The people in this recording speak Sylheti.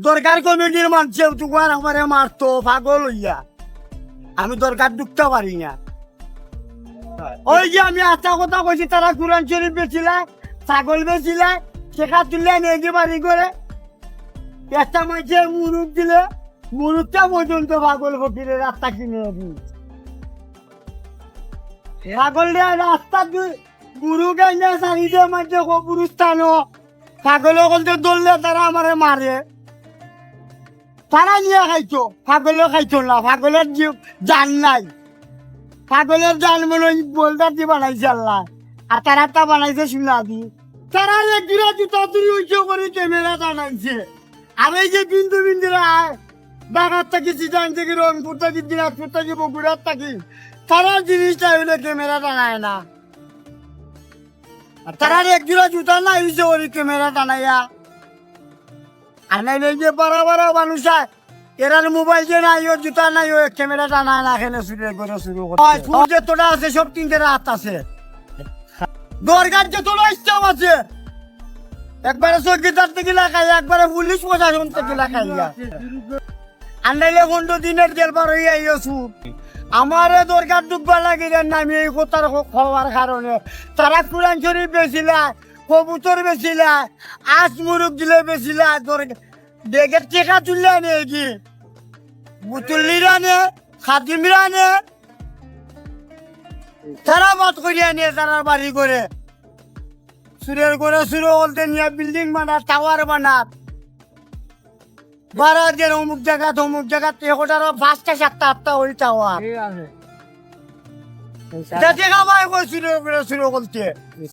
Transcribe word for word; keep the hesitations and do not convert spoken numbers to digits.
দরগার কমিটির মানষে তুমার আমারে মারতো পাগল অইয়া। আমি দরগাত ঢুকতাম পারি না। ওই যে আমি আস্তা কথা কইছি, তারা কুরআন শরীফ বেচিলায়, ছাগল বেচিলায়, টেকা তুলিয়া নিয়া গিয়া বাড়ি ঘরে। একটা মানষে মুরুগ দিলে, মুরুগটা পর্যন্ত পাগল ফকিরে রাস্তা কিনে দি। পাগলরে রাস্তা দি মুরুগ আইনা ছাড়ি দে মানষে কবরস্থানো। পাগল অকলতে ধরলে তারা আমারে মারে। তারা নিয়া খাইতো, পাগলে খাইতো না, পাগলর জি-, জান নাই। পাগলর জান মনে অয় বলদার দি বানাইছে আল্লায়, আর তারারটা বানাইছে সোনা দি। তারার এক জোড়া জুতা চুরি অইছে করি ক্যামেরা টানাইছে। আর এই যে বিন্দু বিন্দুরা আয়, ঢাকার থাকি, চিটাং থাকি, রংপুর থাকি, দিনাজপুর থাকি, বগুড়ার থাকি, তারার জিনিসটা অইলে ক্যামেরা টানায় না। আর তারার এক জোড়া জুতা নাই অইছে করি ক্যামেরা টানাইয়া। আর নাইলে এই যে বারা বারা মানুষ আয়, এরার মোবাইল যে নাই, ও জুতা নাই, ও ক্যামেরা টানায় না, এখানে চুরে করে শুরু করে। ওই চুর যতটা আছে, সব তিন জনের হাত আছে। দরগার যতটা স্টাফ আছে, একবারে চৌকিদার থাকি লাগাইয়া, একবারে পুলিশ প্রশাসন থাকি লাগাইয়া। আর নাইলে পনেরো দিনের জেল বার অইয়া আইও চুর। আমারে দরগাত ঢুকবার লাগি রে, আমি এই কথার খ-, খবর কারণে তারা কুরআন শরীফ বেচিলায়, কবুতর বেচিলায়, আজ মুরুগ দিলে বেচিলায়, দরগা-, ব্যাগের টেকা তুলিয়া নেয় কি? বুতুল্লিরা নে, খাদিমরা নে, তারা মত করিয়া নিয়ে তারার বাড়ি ঘরে। চুরের ঘরে চুর অকলতে নিয়া বিল্ডিং বানার, টাওয়ার বানার। বারা দের অমুক জাগাত, অমুক জাগাত, একটারও পাঁচটা, সাতটা, আটটা অই টাওয়ার। ঠিক আছে। এটা দেখা পায় কই চুরের ঘরে চুর অকলতে?